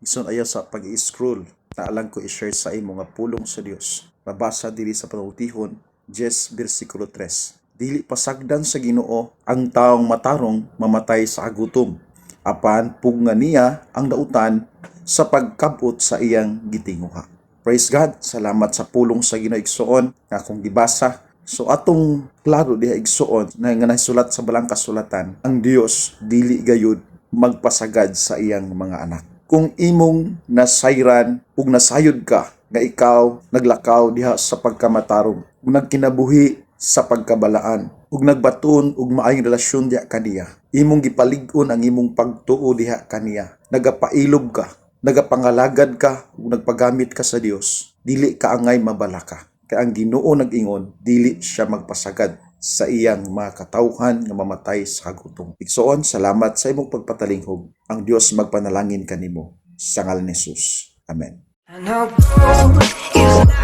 Ison ayaw sa pag-i-scroll, naa lang ko i-share sa imo nga pulong sa Dios. Mabasa diri sa Panultihon 10 bersikulo 3. Dili pasagdan sa Ginoo ang taong matarong mamatay sa gutom. Apan pugngan niya ang dautan sa pagkabot sa iyang gitinguha. Praise God. Salamat sa pulong sa Ginoo, igsoon, nga akong gibasa. So atong klaro diha, igsoon, na nga nasulat sa Balaang Kasulatan, ang Dios dili gayud magpasagad sa iyang mga anak. Kung imong nasayran ug nasayod ka nga ikaw naglakaw diha sa pagkamatarong, ug nagkinabuhi sa pagkabalaan, ug nagbaton og maayong relasyon diha kaniya, imong gipalig-on ang imong pagtuo diha kaniya, nagapailob ka, nagapangalagad ka, ug nagpagamit ka sa Dios, dili ka angay mabalaka. Kay ang Ginoo nag-ingon, dili siya magpasagad sa iyang mga katawhan nga mamatay sa kagutom. Igsoon, salamat sa imong pagpatalinghog. Ang Dios magpanalangin kanimo. Sa ngalan ni Jesus. Amen. And how gold is